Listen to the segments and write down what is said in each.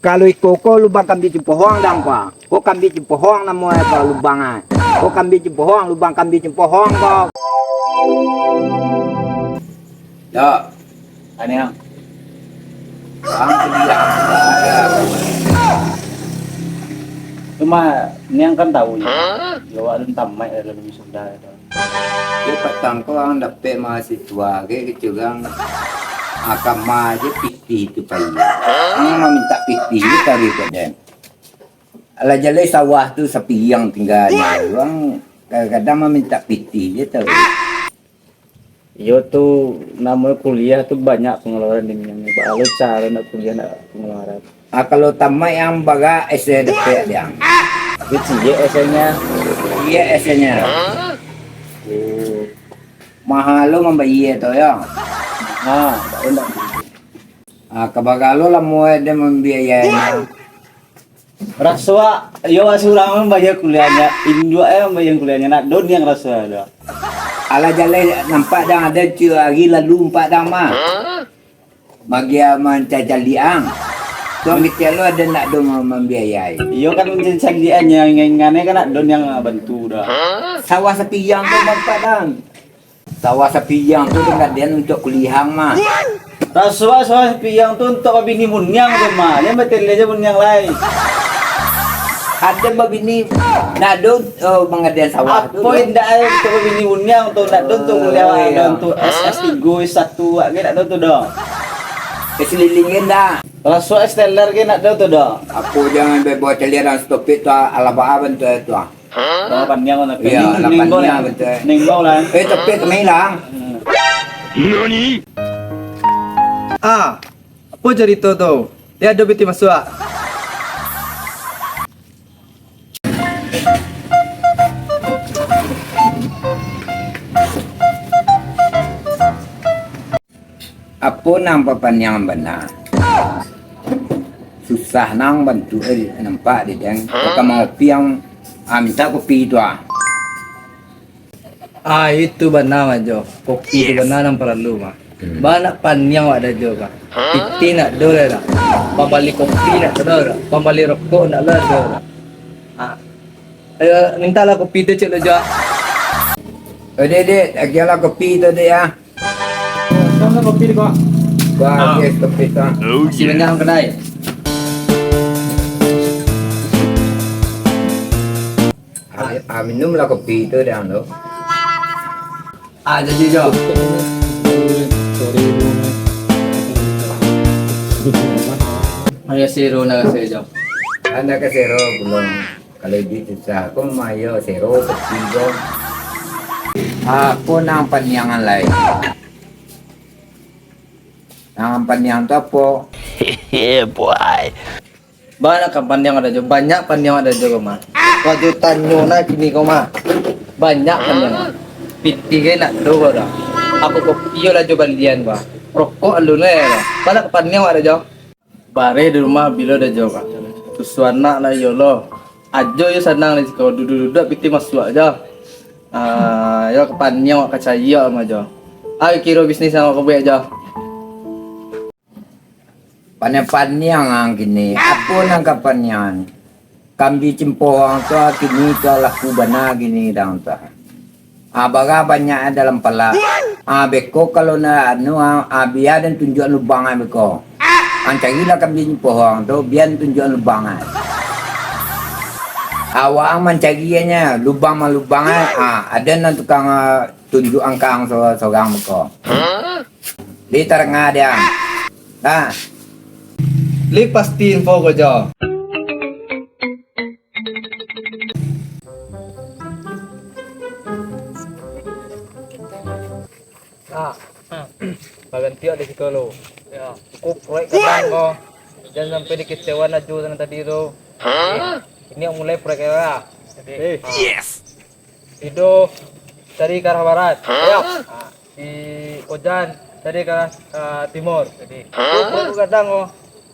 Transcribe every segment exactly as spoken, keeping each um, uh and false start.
Kalau iko ko lubang kambing cimpohong dang ko. Ko kambing cimpohong namo e ko lubang ai. Ko kambing cimpohong, lubang kambing cimpohong ko. Yo. Aniang. Bang, kuliah. Cuma niang kan tahu yo. Yo, alun tamaik, alun wisuda. Yo, patang ko ang dapek mahasiswa ge, kecurang. Akama aja pitih tu pai. Ang mamintak pitih je tadi ko den. Alah jalai sawah tu sapiang tingga ni. Urang kadang-kadang mamintak pitih je tau. Iyo tu, namonyo kuliah tu banyak pengeluaran di minyak. Baa lo caro nak kuliah nak pengeluaran. Ah, kalau tamaik yang bagak S E dapek diang. Kecil S E-nya. Iya S E-nya. Oh. Mahal lo mambayar tu ya. Ha, tak ada. Ah, kabagalo lamo ade mambiayai. Rasuah, iyo wak surang mambayar kuliahnyo, induak e mambayar kuliahnyo, nak don yang rasuah tu. Alah jaleh nampak dang ado ciek ari lalu nampak dang mah. Bagi mancacaliak ang. Tu ang kecek lo ade nak don mambiayai. Iyo kan mancacaliak ang, yang ingan-ingan e kan nak don yang bantu dah. Sawah sapiang tu nampak dang. Sawah sapiang tu dengadian untuak kuliah ang mah. Rasuah sawah sapiang tu untuak babini muniang tu mah. Jan batele se muniang lai. Ado babini, nak ado, oh, mangadian sawah tu. Apo indak ado untuak babini muniang tu, nak ado untuak kuliah, ado untuak S S tigo, S satu, wak ge nak ado tu doh. S lilin ge ndak. Rasuah S teler ge nak ado tu doh. Apo jan bebos caliak dan stop it tu, alah baa bantuak tu ah. Lapan niang lah. Iya, lapan niang betul. Ninggau lah. Eh, tapi kami lah. Nani? Ah, apo carito tu? Dia ado piti masuak. Apo nan papaniang bana? Susah nan bantuak, eh, nampak di den. Ka mangopi ang, ah, minta kopi tu ah. Ah, itu bana mah jo. Kopi tu bana nan paralu mah. Hmm. Ba nak paniang wak dajo ka. Pitih nak do lai dah. Pambali kopi nak do dah. Pambali rokok nak lah do dah. Ah. Ayo, mintalah kopi tu cek dajo. Eh, dek, dek, agiahlah kopi tu, dek, ya. Sama kopi di bawah. Wah, ah, yes, kopi tu. Oh, makasih banyak, Bang Kedai. Ah, ah, minumlah kopi tu, dah tu. Ah, jadi, Jo. Sorry, bro. Ayo, siro nak rasa, Jo. Anda ke siro, belum. Kalau di susah, aku mayo sero kopi ko. Apo nan paniangan lai? Nan paniang tu apo? Hehe, boy. Banyak kan paniang ado jo, banyak paniang ado jo ko mah. Kau jo tanyo nah kini ko mah. Banyak paniang. Pitih ke nak do ko dah. Aku kopi yo lah jo balian bah. Rokok alun lai lah. Banyak paniang ado jo. Bareh di rumah bilo dah jo, Pak. Susu anak lah iyo lo. Ajo yo sanang di siko, duduak-duduak pitih masuak jo. Ah, yo kapaniang wak kacayok mah jo. Ai kiro bisnis ang wak kabuek jo. Paniang-paniang ang kini. Apo nan kapaniang? Kambing cimpohong tu kini tu laku bana kini dang tu. Ah, bara banyak dalam pala. Ah, beko kalau nak anu, ah, ah, bia den tunjuak lubang ah beko. Ang carilah kambing cimpohong tu, bia den tunjuak lubang ah. Awak ang mancari nya, lubang malubang ah. Ah, ada nan tukang, ah, tunjuak angkang so-, sorang beko. Li tarangah dia. Nah. Li pasti info ko jo. Nah, baganti awak di siko lo. Yo. Cukup proyek kadang ko. Jan sampai dikecewakan Aju sana tadi tu. Hah? Ini yang mulai proyek lah. Jadi, eh. Ah. Yes. Ido cari ke arah barat. Hah? Yo. Ah. Si Ojan cari ka, ah, timur. Jadi, hah? Ko, ko, ko gadang ko.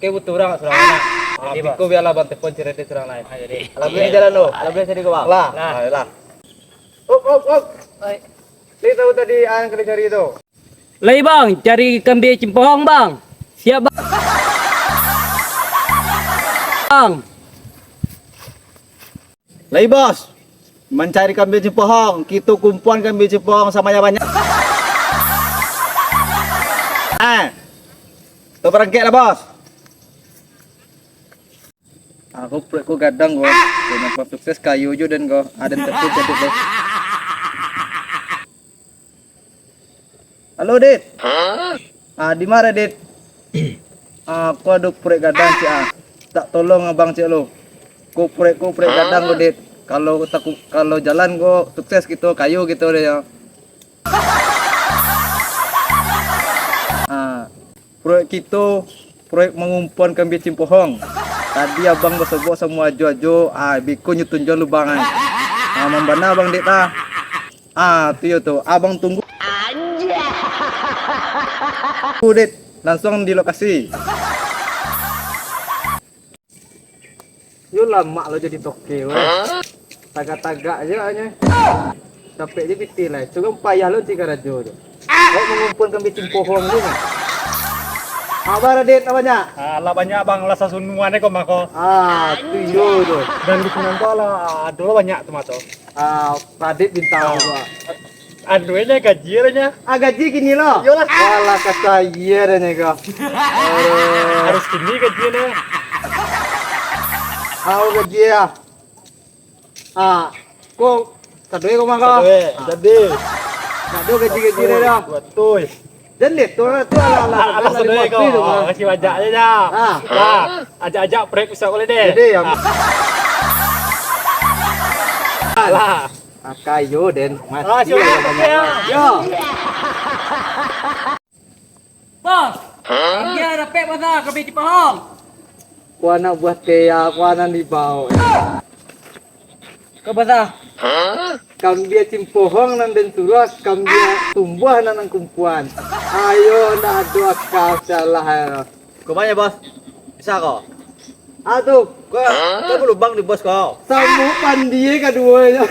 Ke butuh urang surang anak. Ah, jadi, biko bialah bang telepon cerita surang lain. Ah, jadi. Alhamdulillah jalan tu. Alhamdulillah jadi ko, Bang. Lah. Lah. Ah, lah. Up, up, up. Oi. Ni tahu tadi ang kena cari tu. Lai, Bang, cari kambing cimpohong, Bang. Siap, Bang. Ang. Lai, Bos. Mancari kambia cimpohong, kito kumpuan kambia cimpohong sabanyak-banyak. Eh, tu barangkek lah, Bos. Aku pruik ku gadang ko. Kena sukses kayo jo den ko. Aden tetu jaduk ko. Halo, Dit. Ah, di ma, Dit? Ah, aku ado pruik gadang, Cik, ah. Tak tolong abang, Cik, lo. Ko pruik, ko pruik gadang ko, Dit. Kalau taku-, kalau jalan ko sukses kito, kayo kito deh, yo. Ah, pruik kito, pruik mangumpuan kambia cimpohong. Tadi abang basobok samo ajo-ajo, ah, biko nyo tunjuan lubang ai. Ah, mambana abang, Dit, ah. Ah, tu yo tu. Abang tunggu. Anjay. Dit, langsuang di lokasi. Yo lamak lo jadi toke, weh. Tagak-tagak aja nyo. Capek je pitih lah. Curang payah lo ti karajo tu. Kok mangumpuan kambia cimpohong tu nyo. Abar, Dit, banyak? Alah banyak, Bang. Lah sasunuan ko mah ko. Ah, tu yo tu. Dan di sinan tu alah ado lo banyak tu mah tu. Ah, Radit Bintang tu. Anu nyo gaji nyo. Ah, gaji kini lo? Iyolah. Walah, kata iya dah nyo ko. Aduh. Harus kini gaji nyo. Ah, gaji ya. Ah, ko sadoi ko mah ko? Sadoi, jadi. Nak do gaji-gaji dah dah. Betul. Jan deh, tu lah, tu lah, lah, Alah, lah, sadoi lah, ko. Lah. Kasih banyak je dah. Ah. Lah, ajak-ajak proyek pusat boleh deh. Jadi, ya. Ah. Lah. Ah, kayo den. Mati. Ah, siap, siap, siap. Yo. Bos, dia dapek basa kami di pohon. Ko anak buah tea, ko anak di bawah. Ko basa. Kambia cimpohong nan den suruah, kambia tumbuah nan, nan kumpuan. Ayo, ndak ado akal salah, ayo. Ko banyak, Bos? Bisa ko? Ah, tu. Ko, ko balubang di bos ko. Samo pandie kaduonyo.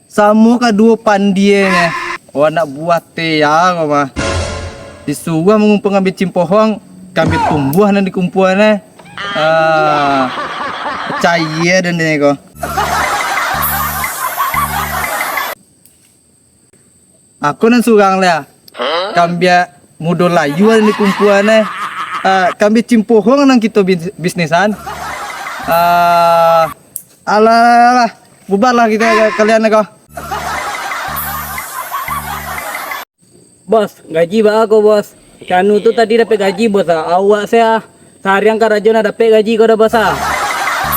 Samo kaduo pandie nyo. Wah, anak buah tea ko mah. Disuruah mangumpuang kambia cimpohong, kambia tumbuah nan dikumpuan eh. Ah, picayo den ko. Aku nan surang lah. Kambia mudo layu nan dikumpuan eh. Ah, kambia cimpohong nan kito bis-, bisnisan. Ah, alah, alah, alah. Bubarlah kito kalian ko. Bos, gaji baa ko, Bos? Canu tu tadi dapek gaji, Bos, ah. Awak sia, saharian karajo nak dapek gaji ko dah, Bos, ah.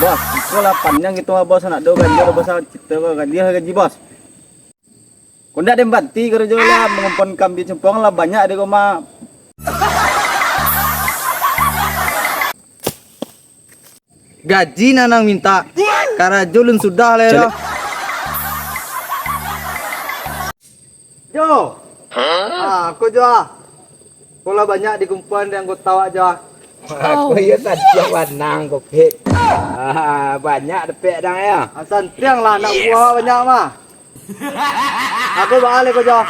Bos, iko lah panjang kito, Bos, nak do gaji dah, Bos, ah. Kito ko gaji, gaji, Bos. Ko ndak den banti karajo lah, mangumpuan kambia cimpohong lah banyak dek ko mah. Gaji nan ang mintak, karajo lun sudah lai doh. Jo. Ah, ko jo ah. Ko lah banyak dikumpuan di anggota awak jo ah. Aku iyo santiang banang ko, Pit. Ah, banyak dapek dang yo. Ah, santiang lah anak buah awak banyak mah. Aku baa lai ko jo.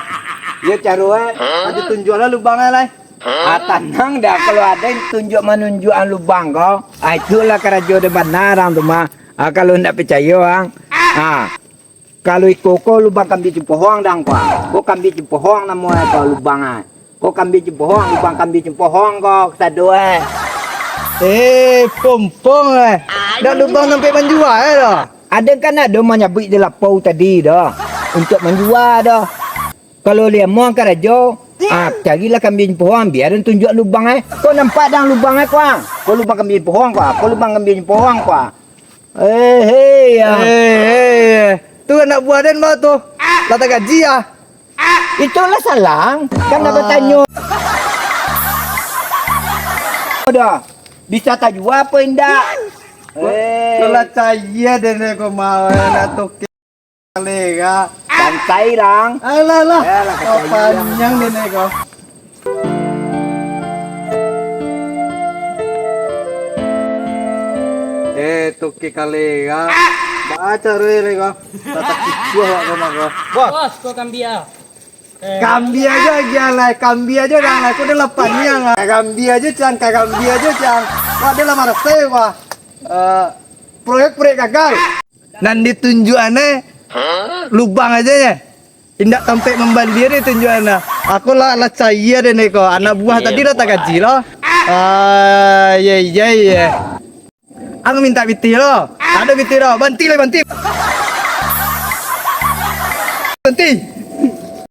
Iyo caro eh. Ado tunjuaklah lubang eh lai. Ah, tanang dah, kalau ado tunjuak manunjuakan lubang ko. Ah, itulah karajo den bana dang tu mah. Ah, kalau ndak picayo ang. Ah. Kalau iko ko lubang kambia cimpohong dang ko. Ko kambia cimpohong namo ko lubang ah. Ko kambia cimpohong, lubang kambia cimpohong ko sado eh. Eh, pompong eh. Dak lubang sampai manjua eh doh. Aden kan ado manyabuik di lapau tadi doh. Untuak manjua doh. Kalau lai amuah karajo, ah, carilah kambia cimpohong, bia den tunjuak lubang eh. Ko nampak dang lubang eh ko ah. Ko lubang kambia cimpohong ko ah. Ko lubang kambia cimpohong ko ah. Eh, hei, ya. Eh, eh, eh. Tu anak buah den baa tu? Lah tagaji ah. Itulah salang. Kan nak batanyo. Dah. Bisa tajua apo indak? Eh. Kalau cayia den ko mau nak toke. Kalera. Santai, Rang. Alah, alah. Eh, alah, kau kacau panjang dia ni, kau. Eh, toke kalera. Baa caro ni, kau? Tatap kikuah awak kau mah, kau. Bos. Bos, kau kambia. Kambia jo agiah lai, kambia jo dang lai, ko dah lapan niang ah. Kambia jo cang, kambia jo cang. Wah, dah lah marasai wah. Eh, proyek-proyek gagal. Nan ditunjuakan eh lubang aja ya. Indak tampek mambali deh tunjuakan ah. Aku lah lah cair deh ni ko. Anak buah tadi lah tagaji lah. Ah, ye ye ye. Ang minta biti lo. Ada biti lo. Banti lah banti. Banti.